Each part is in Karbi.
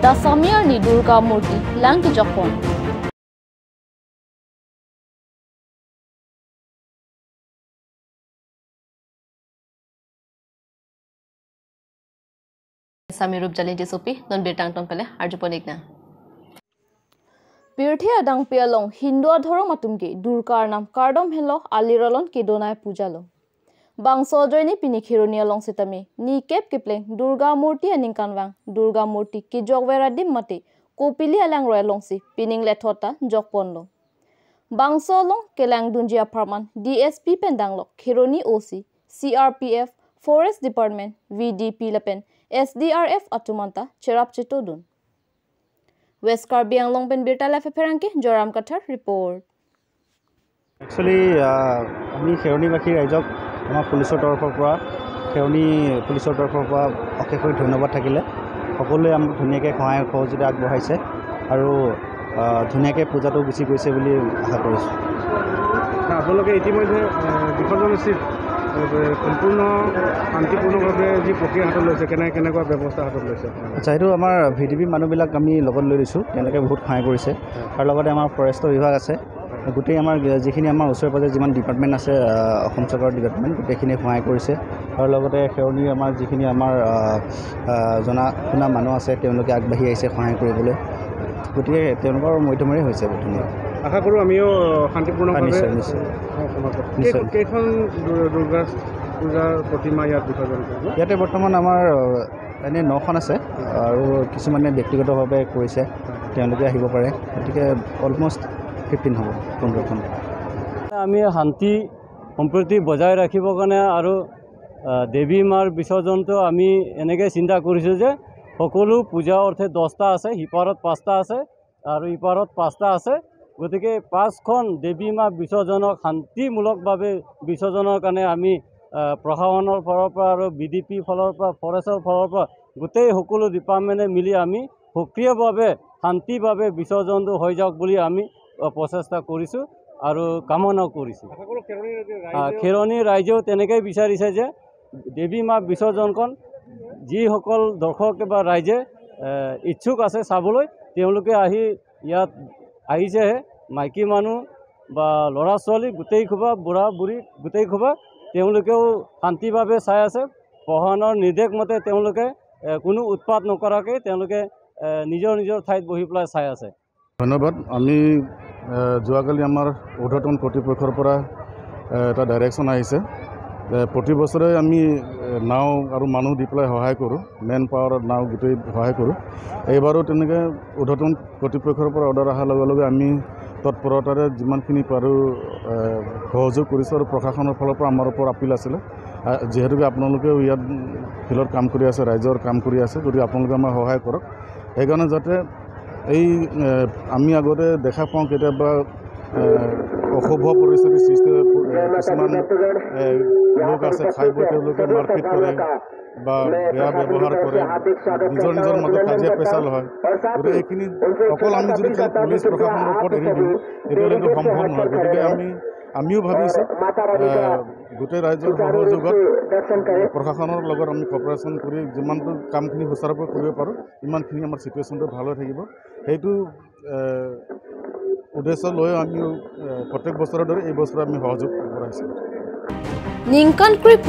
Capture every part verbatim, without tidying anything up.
Asami arni Durga Murti lang kejokpon. Sami Rupjali Tissopi, non birta angton pele arjupon iknang. Pirthe adangpi along Hindu adhorom atum ke Durga arnam kardom henlo, alir alon kedonai puja lo. Bangso ajoine pini Kheroni along setame nikep kepleng Durga Murti aningkanvang Durga Murti kejokver adim mate kopili alangroi alongsi pining lethot ta jokponlo. Bangso along kelangdunji apharman D S P pen danglok Kheroni O C, C R P F, Forest Department, V D P lapen S D R F atum anta cherap chetodun. West Karbi Anglong pen birta Live pherangke Joram Kathar report. Actually আমি খেৰণিবাসী ৰাইজক আমাৰ পুলিচৰ তৰফৰ পৰা, খেৰণি পুলিচৰ তৰফৰ পৰা অশেষ ধন্যবাদ থাকিলে। সকলোৱে আমাক ধুনীয়াকৈ সহায় সহযোগিতা আগবঢ়াইছে আৰু আহ, ধুনীয়াকৈ পূজাটো গুচি গৈছে বুলি আশা কৰিছোঁ। আপোনালোকে ইতিমধ্যে আহ, বিসৰ্জন উচিত আহ, সম্পূৰ্ণ শান্তিপূৰ্ণভাৱে যি প্ৰক্ৰিয়া হাতত লৈছে, কেনে কেনেকুৱা ব্যৱস্থা হাতত লৈছে আপোনালোকে? আচ্ছা, এইটো আমাৰ ভি ডি পি মানুহবিলাক আমি লগত লৈ লৈছোঁ, তেওঁলোকে বহুত সহায় কৰিছে। আৰু লগতে আমাৰ ফৰেষ্টৰ বিভাগ আছে, গোটেই আমাৰ যিখিনি আমাৰ ওচৰে পাজৰে যিমান ডিপাৰ্টমেণ্ট আছে, আহ, অসম চৰকাৰৰ ডিপাৰ্টমেণ্ট, গোটেইখিনিয়ে সহায় কৰিছে। আৰু লগতে খেৰণিৰ আমাৰ যিখিনি আমাৰ আহ, আহ, জনা শুনা মানুহ আছে, তেওঁলোকে আগবাঢ়ি আহিছে সহায় কৰিবলৈ। গতিকে তেওঁলোকৰ মধ্যমেৰে হৈছে গোটেইখিনি। আশা কৰোঁ আমিও শান্তিপূৰ্ণভাৱে নিশ্চয়, নিশ্চয়। সমাপ্ত কৰিম। নিশ্চয়। কেই- কেইখন দু- দুৰ্গা পূজাৰ প্ৰতিমা ইয়াত বিসৰ্জন কৰিব? ইয়াতে বৰ্তমান আমাৰ আহ, এনে নখন আছে আৰু কিছুমানে ব্যক্তিগতভাৱে কৰিছে, তেওঁলোকে আহিব পাৰে। গতিকে অলমষ্ট ফিফটিন হ'ব, পোন্ধৰখন। আমি শান্তি সম্প্ৰীতি বজাই ৰাখিবৰ কাৰণে আৰু আহ, দেৱী মাৰ বিসৰ্জনটো আমি এনেকৈ চিন্তা কৰিছোঁ যে সকলো পূজা অৰ্থে দহটা আছে, সিপাৰত পাঁচটা আছে আৰু ইপাৰত পাঁচটা আছে। গতিকে পাঁচখন দেৱী মা বিসৰ্জনক শান্তিমূলকভাৱে বিসৰ্জনৰ কাৰণে আমি আহ, প্ৰশাসনৰ ফালৰ পৰা আৰু বি ডি পি ফালৰ পৰা, ফৰেষ্টৰ ফালৰ পৰা গোটেই সকলো ডিপাৰ্টমেণ্টে মিলি আমি সক্ৰিয়ভাৱে শান্তিভাৱে বিসৰ্জনটো হৈ যাওক বুলি আমি আহ, প্ৰচেষ্টা কৰিছোঁ আৰু কামনাও কৰিছোঁ। আশা কৰোঁ খেৰণি ৰাইজে আহ, খেৰণি ৰাইজেও তেনেকৈ বিচাৰিছে যে দেৱী মা বিসৰ্জনখন যিসকল দৰ্শকে বা ৰাইজে আহ, ইচ্ছুক আছে চাবলৈ, তেওঁলোকে আহি ইয়াত আহিছেহে। মাইকী মানুহ বা ল'ৰা ছোৱালী গোটেই খোবা, বুঢ়া বুঢ়ী গোটেই খোবা, তেওঁলোকেও শান্তিভাৱে চাই আছে। প্ৰশাসনৰ নিৰ্দেশ মতে তেওঁলোকে এ, কোনো উৎপাত নকৰাকৈ তেওঁলোকে এ, নিজৰ নিজৰ ঠাইত বহি পেলাই চাই আছে। ধন্যবাদ। আমি এ, যোৱাকালি আমাৰ ঊৰ্ধ্বতন কৰ্তৃপক্ষৰ পৰা এ, এটা ডাইৰেকশ্যন আহিছে। এ, প্ৰতি বছৰে আমি এ, নাও আৰু মানুহ দি পেলাই সহায় কৰোঁ, মেন পাৱাৰ নাও গোটেই সহায় কৰোঁ। এইবাৰো তেনেকৈ ঊৰ্ধ্বতন কৰ্তৃপক্ষৰ পৰা অৰ্ডাৰ অহাৰ লগে লগে আমি তৎপৰতাৰে যিমানখিনি পাৰোঁ এ, সহযোগ কৰিছোঁ আৰু প্ৰশাসনৰ ফালৰ পৰা আমাৰ ওপৰত আপিল আছিলে। আ, যিহেতুকে আপোনালোকেও ইয়াত ফিল্ডত কাম কৰি আছে, ৰাইজৰ কাম কৰি আছে, গতিকে আপোনালোকে আমাক সহায় কৰক। সেইকাৰণে যাতে এই এ, আমি আগতে দেখা পাওঁ কেতিয়াবা এ, অশুভ পৰিস্থিতিৰ সৃষ্টি হৈ প- এ, কিছুমান এ, লোক আছে, খাই বৈ তেওঁলোকে মাৰপিট কৰে বা বেয়া ব্যৱহাৰ কৰে, নিজৰ নিজৰ মাজত কাজিয়া পেচাল হয়। গতিকে এইখিনি অকল আমি যদি খালি পুলিচ প্ৰশাসনৰ ওপৰত এৰি দিওঁ, তেতিয়াহ'লে এইটো সম্ভৱ নহয়। গতিকে আমি আমিও ভাবিছোঁ এ, গোটেই ৰাইজৰ সহযোগত প্ৰশাসনৰ লগত আমি কপাৰেশ্যন কৰি যিমানটো কামখিনি সুচাৰুৰূপে কৰিব পাৰোঁ, ইমানখিনি আমাৰ চিটুৱেশ্যনটো ভাল হৈ থাকিব। সেইটো এ, উদ্দেশ্য লৈ আমিও এ, প্ৰত্যেক বছৰৰ দৰে এই বছৰ আমি সহযোগ আগবঢ়াইছোঁ। Ningkan krep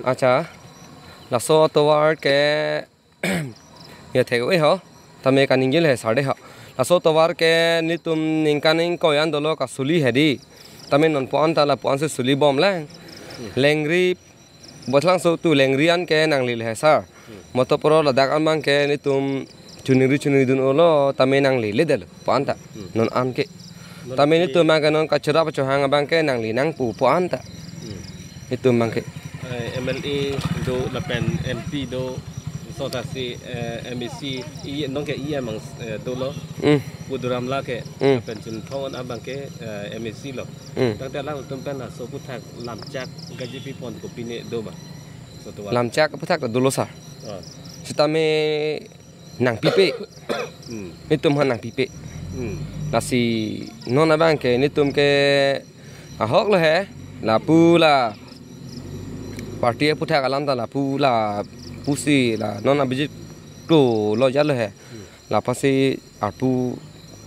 Acha, laso tovar ke ya thek-e ho, tame kaningje le sar de ho. Laso tovar ke netum ningkan ingkoi an dolo kasuli hedi. Tame non puan ta lapuan si suli bom lang. Lengri, Bothlangso to lengri an ke nangli le sar. Motor poro ladak an abang ke netum chuningri chuningri dun-olo, tame nangli le del puan ta. Non an ke. Tame netum abang ke non kachora pachohang abang ke nangli nangpu puan ta. Netum abang ke. Eh, M L A do lapen M P do, so ta si, eh, M A C, i non ke i amang, eh, dolo. Hmm. Pu Duar Amla ke, Hmm. lapen Chinthong an abang ke, eh, M A C lo. Hmm. Tangte alanglitum pen laso aphuthak lamchak gaji pipon kopine do ma? So tovar. Lamchak aphuthak ta dolo sar. Ah. Sitame nangpipe. Hmm. Netum aphan nangpipe. Hmm. Lasi non abang ke netum ke ahok lo he. Lapu la party aphuthak alam ta lapu lapusi la non abijit klo lo ja lo he. Hmm. Lapasi arpu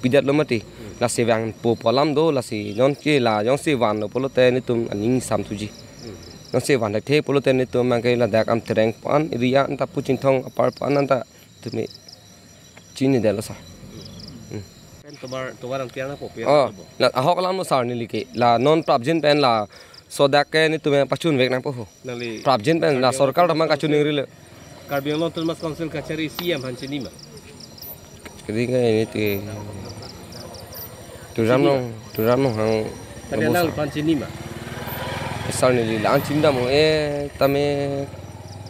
pidet lo mati. Hmm. Lasi vangpo pu alam do, lasi non ke la jongsi vanlo pulote netum aning sam thuji. Hmm. Jongsi van thekthe pulote netum abang ke ladak Amtereng puan area anta pu Chinthong apar puan anta tumi chini delo sar. Hmm. Pen tovar, tovar ang tiang na po, piang Oh, na po. La ahok alam lo sar neli ke. La non prapjin pen laso dak ke netum pachun vek nangpo ho. Nangli Prapjin pen la sorkar ta abang kachiningri le. Karbi Anglong Autonomous Council kachari C M aphan chini ma? Kadi ngai ni ti. Tuliram Chini ma? Ronghang, Tuliram Ronghang. Tadi nang aphan chini ma? Sar neli la-an chini dam e tame.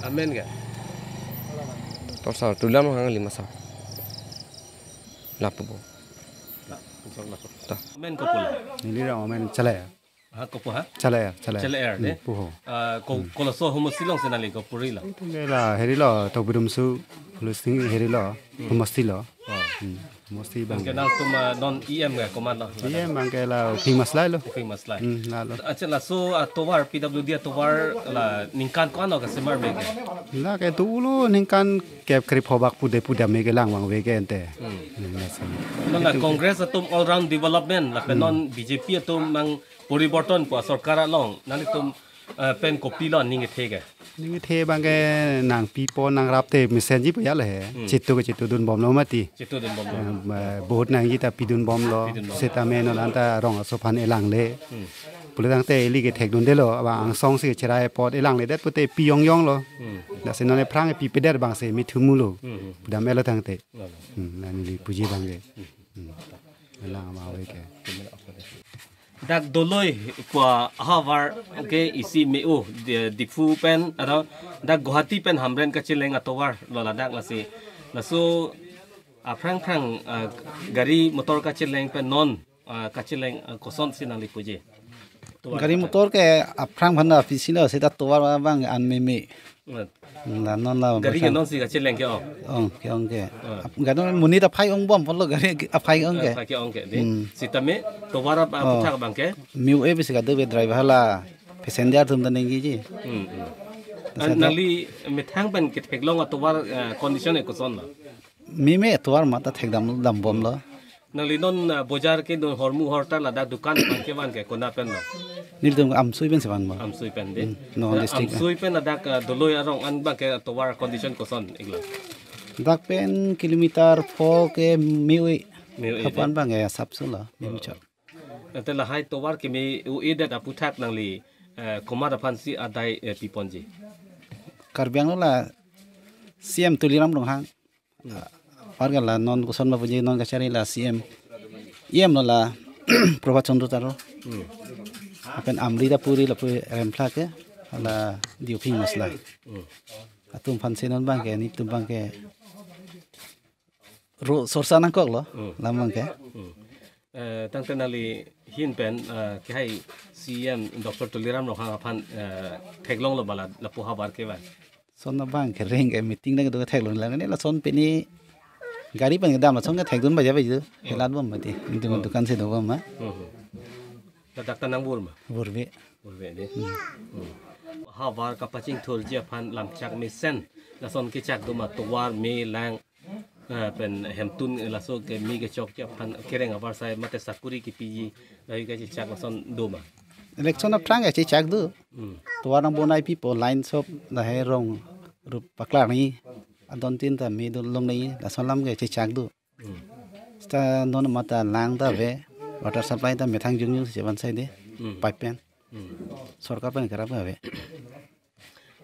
Amen ga? Tor sar Tuliram Ronghang lima sar. Lapu bo. La, insya Allah. Ta. Amen kopo la? Neli ronghang amen Chalai. Ha, kopo ha? Chalai, Chalai. Chalai de. Hmm, puho. Ah, ko, Hmm. Kolaso homosti along si nangli kopo ri la? Tum la heri lo, Tokbi Rumsu, Homosti heri lo, Hmm. homosti lo. Oh. Hmm, homosti abang. Anke nangtum, ah, non E M ga komat lo? E M abang ke la Uphing Maslai lo. Uphing Maslai. Hmm, la lo. Acha laso, ah, tovar P W D atovar la ningkan ko-an lo kasemar me ke? La ke dolo ningkan kep kri phobak pude pude me ke lang vangve ke ente. Hmm. Hmm, la si. Non la Congress atum all round development lapen Hmm. non B J P atum mang poriborton pu asorkar along nanglitum, eh, pen kopilo aning kethe ke? Aning kethe abang ke nangpipo nangrap te mesenji pu ya le he. Hmm. Chitu ke chitu dunbom lo mati. Chitu dunbom lo. Eh, eh, vote nangji ta pidunbom lo. Pidunbom lo. Sitame non anta rong aso aphan elangle. Hmm. Pule tangte ili ke thekdunde lo, abang angsong si cherai apot elangledet pute pi yong yong lo. Hmm. Lasi non ephrang pipedet abang si mithumu lo. Hmm, hmm. Dam elo tangte. Hmm. Hmm, la neli puji abang ke. Hmm. Elang ama ave ke. Dak doloi pu ahavar ke isi me-o, Di-, Diphu pen, atau dak Guwahati pen Hamren kacheleng atovar lo ladak lasi. Laso aphrang phrang, ah, gari motor kacheleng pen non, ah, kacheleng, ah, koson si nangli puji? Tovar Gari kacheleng. Motor ke aphrang aphan aphi si lo, seta tovar abang an meme. Nat. La non la Gari ke bosang. Non si kacheleng ke-ong? Ong, ke-ong ke. Ah. Ap-, gari monit aphai ongbom apotlo gari ke aphai ong ke. Ah, aphai ke-ong ke, di. Hmm. Sitame, tovar ap-, Oh. aphuthak abang ke? Miu e bisi kadu be driver la passenger atum ta ningji ji. Hmm, hmm. Terus Ah, ada nangli methang pen ketheklong atovar, ah, condition ke koson lo? Meme atovar mata thekdam dambom lo. Nangli non, ah, bojar ke non hormu horta ladak dukan abang kevan ke kona pen lo? Nelitum Amsui pen si vanbom. Amsui pen de. Hmm, Nagaon Eh, district. Amsui pen ladak, ah, doloi arong an abang ke tovar condition koson iklo? Dak pen kilometer pho ke me-oi. Me-oi de. Hapan abang ke sapsu lo, meme chot. Ante lahai tovar keme-oi det aphuthak nangli, eh, komat aphan si adai, eh, piponji? Karbi Anglong la C M Tuliram Ronghang. Hmm. Apar ke la non koson ma puji non kachari la C M. E M lo la Prabhat Chandra Taro. Hmm. Lapen Amri ta puri lapu Rempha ke la Diphu Maslai. Hmm. Atum aphan si non abang ke, netum abang ke. Ro sorsa nangkok lo, Hmm. lam abang ke. Hmm. Eh, tangte nangli ahin pen, eh, kehai C M Doctor Tuliram Ronghang aphan, eh, theklong lo bala lapu havar kevan? Lason abang ke reng ke meeting nangdo theklong lang ne lason pini gari pen kedam lason ke thekdun baja baja. Hmm. Helat bom mati. Itu Hmm. dukan si dobom ma. Hmm. Ladak ta nangbur ma? Burbe. Burbe de. Hmm. Hmm. Havar kapachingthurji aphan lamchak mesen. Lason kechak do ma tovar me lang. Eh, pen hemtun laso keme kechokji aphan kereng avarsai mate sakuri kepiji lahai kachechak lason do ma? Election aphrang ke chechak do. Hmm. Tovar nang bonai pipo line sop lahai rong rup paklar ni adon tin ta me do long ni lason alam ke chechak do. Hmm. Seta non mata lang ta ave, water supply ta methang jung jung si chevan sai de. Hmm. Pipe pen. Hmm. Sorkar pen kerap ave.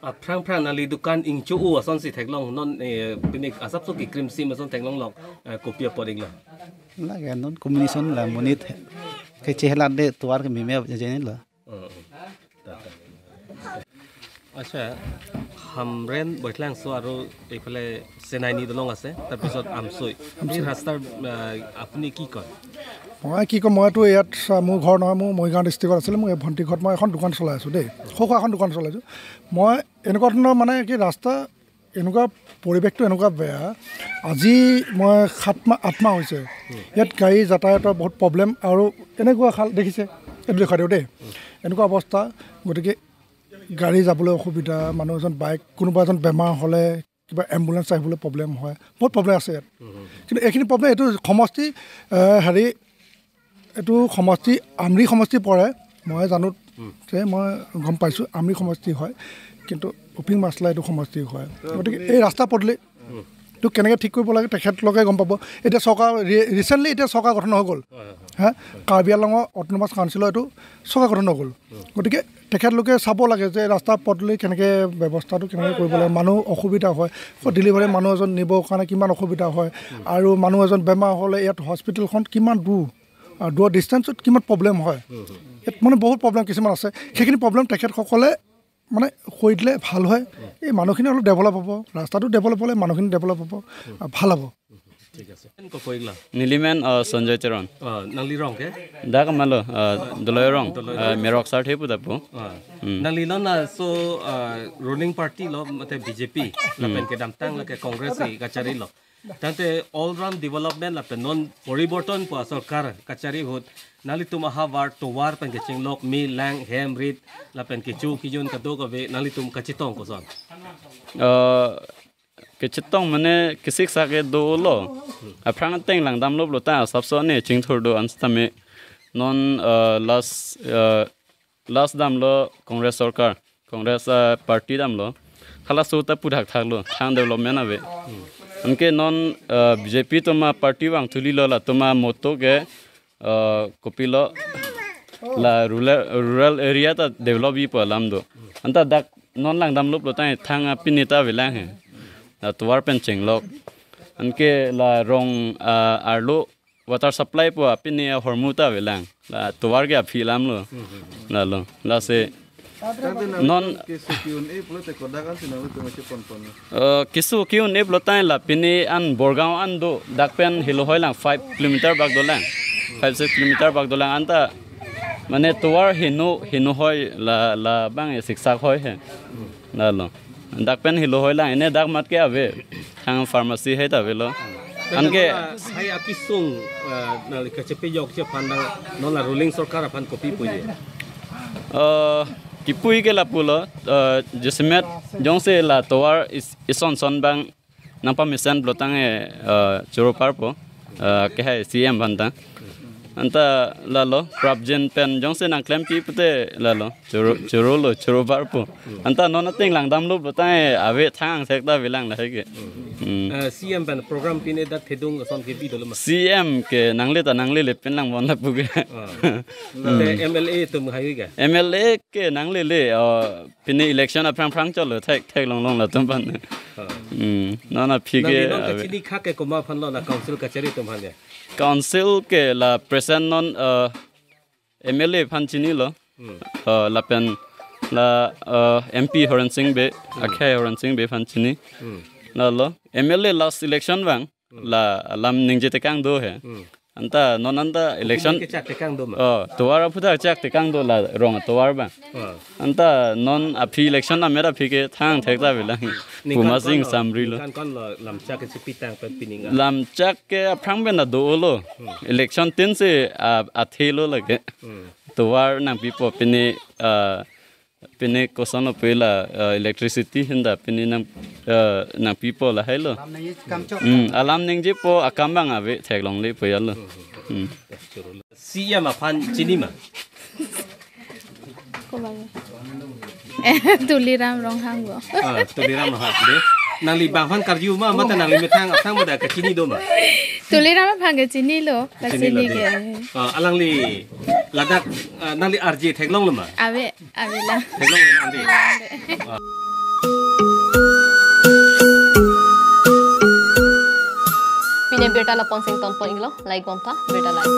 Aphrang phrang nangli dukan ingchu-u ason si theklong non, eh, pini asapso kekrim sim ason theklong lok, eh, kopi apot inglo. Lake non combination la monit ke chehelat de tovar ke meme jeni lo. Hmm, hmm. Ta, ta. আচ্ছা, হামৰেণ বৈঠলাংচো আৰু এইফালে চেনাইনি দলং আছে, তাৰপিছত আমচৈ। এই ৰাস্তাৰ, আহ, আপুনি কি কয়? মই কি ক'ম, মইতো ইয়াত, আহ, মোৰ ঘৰ নহয়, মোৰ মৰিগাঁও ডিষ্ট্ৰিক্টত আছিলে। মোৰ এই ভণ্টি ঘৰত মই এখন দোকান চলাই আছোঁ দেই, সৰু সুৰা এখন দোকান চলাই আছোঁ। মই এনেকুৱা ধৰণৰ মানে কি ৰাস্তা, এনেকুৱা পৰিৱেশটো এনেকুৱা বেয়া। আজি মই সাত মাহ, আঠ মাহ হৈছে, ইয়াত গাড়ী যাতায়াতৰ বহুত প্ৰব্লেম। আৰু এনেকুৱা খাল দেখিছে, এইটো দেখুৱাই দিওঁ দেই, এনেকুৱা অৱস্থা। গতিকে গাড়ী যাবলৈ অসুবিধা, মানুহ এজন বাইক, কোনোবা এজন বেমাৰ হ'লে কিবা এম্বুলেন্স আহিবলৈ প্ৰব্লেম হয়, বহুত প্ৰব্লেম আছে ইয়াত। কিন্তু এইখিনি প্ৰব্লেম এইটো সমষ্টি, এ, হেৰি, এইটো সমষ্টি আমৰি সমষ্টি পৰে, মই জানো যে মই গম পাইছোঁ আমৰি সমষ্টি হয়, কিন্তু উপিং মাছলা এইটো সমষ্টি হয়। গতিকে এই ৰাস্তা পদূলি টো কেনেকৈ ঠিক কৰিব লাগে তেখেতলোকে গম পাব। এতিয়া চৰকাৰ ৰি-, ৰিচেণ্টলি এতিয়া চৰকাৰ গঠন হৈ গ'ল। হা, কাৰ্বি আংলঙৰ অট'নমাছ কাউন্সিলৰ এইটো চৰকাৰ গঠন হৈ গ'ল। গতিকে তেখেতলোকে চাব লাগে যে ৰাস্তা পদূলি কেনেকৈ, ব্যৱস্থাটো কেনেকৈ কৰিব লাগে। মানুহ অসুবিধা হয়, আকৌ ডেলিভাৰী মানুহ এজন নিবৰ কাৰণে কিমান অসুবিধা হয়, আৰু মানুহ এজন বেমাৰ হ'লে ইয়াত হস্পিটেলখন কিমান দূৰ, আৰু দূৰ ডিষ্টেঞ্চত কিমান প্ৰব্লেম হয়। ইয়াত মানে বহুত প্ৰব্লেম কিছুমান আছে, সেইখিনি প্ৰব্লেম তেখেতসকলে মানে কৰি দিলে ভাল হয়। এই মানুহখিনি অলপ ডেভেলপ হ'ব, ৰাস্তাটো ডেভেলপ হ'লে মানুহখিনি ডেভেলপ হ'ব, আৰু ভাল হ'ব। ঠিক আছে। Ko koigla? Nelimen, uh, Sanjay Teron. Uh, nangli rong ke? Dak amalo, uh, Doloi rong, uh, Merok Sarthe pu dapo. Uh, Hmm. Nangli non laso, uh, ruling party lo, mate B J P, lapen kedamtang lake Congress si kachari lo. Tangte all round development lapen non poriborton pu asorkar kachari ahut nanglitum ahavar tovar pen kechinglok, me lang hem rit lapen kecho kejun kadokave nanglitum kachetong koson? Uh, kechetong mane kesik sa ke dolo. Aphrang ateng langdamlo pulo ta asapso ne chingthur do an sitame. Non, uh, last, uh, last damlo Congress sorkar, Congress, uh, party damlo. Halaso ta puthak thaklo, thang development ave. Anke non, uh, B J P atum aparty vangthu lilo, latum amotto ke, uh, kopilo, la rural, rural area ta develop ji pu alam do. Anta dak non langdamlo pulo tangte thang apini ta avelang he. La tovar pen chinglok. Anke la rong, uh, arlo water supply pu apini ahormu ta avelang. La tovar ke aphi alamlo. Lalo. Lasi Tangte nang non keso ke-un-e pulote kodak ansi nanglitum chepon pon? Eh, keso ke-un-e pulo tangte la pini an Borgaon an do, dak pen helohoi lang five kilometer bak dolang. Five six kilometer bak dolang anta. Mane tovar heno, henohoi la, labang e siksak hoi he. Lalo. Dak pen helohoi lang, ene dak mat ke ave. Thang pharmacy hai ta avelo. Anke hai akesung, eh, nangli kachepejokche aphan dang non la ruling sorkar aphan kopi puji? Eh, kipu-i ke lapulo, eh, jasemet jongsi la tovar is-, ison son abang nangpamesen pulo tangte, eh, choro parpo, eh, ke hai C M aphan ta. Anta lalo, prapjin pen jongsi nangklempi pute lalo, choro, chorolo, choro parpo. Anta non ateng langdamlo pulo tangte ave thang thek ta avelang lahai ke. Hmm. Eh, C M pen program pine dak thedung ason kebi dolo ma? C M ke nangle ta nanglele pen lang bon lapu ke. Ah. Hmm. Te M L A atum hai ke? M L A ke nanglele, oh, pini election aphrang phrang cholo thek thek long long latum aphan. Ah. Hmm. Non aphi ke nangli non ave. Kachini kha ke komat aphanlo, la council kachari atum aphan ke? Council ke la present non, uh, M L A aphan chinilo. Hmm. Uh, lapen la, uh, M P Horen Sing Bey, akhai Horen Sing Bey aphan chini. Hmm. Lalo M L A last election vang, la alam ningje tekang do he. Hmm. Anta non anta election. Kechak tekang do ma? Oh, tovar aphuthak chak tekang do, la rong tovar abang. Ah. Anta non aphi election amet aphi ke thang thek ta avelang. Ningkan Puma Sing kon lo, Samri lo. Ningkan kon lo lamchak ke chepi tang pen pining a? Lamchak ke aphrang pen ta dolo. Hmm. Election tin si, ah, athelo lake. Hmm. Tovar nangpipo pini, ah, pini kosonlo pela, ah, electricity hinda pini nang, ah, nangpipo lahailo. Alam nangji kam chok. Hmm, alam ningjepo akam abang ave theklongle po yalo. Hmm. C M aphan chini ma? Tuliram Ronghang bo. Ah, Tuliram Ronghang de. Nangli bang aphan karju ma, mate nangli methang aphan mate kachini do ma? Tuliram aphan kachini lo, kachini lo kachini de. Ke. Ah, alangli ladak, ah, nangli R J theklonglo ma? Ave, ave lang. Theklonglo nangli. Pini abirta lapu-an si ingtonpon iklo, like bomtha, birta lang.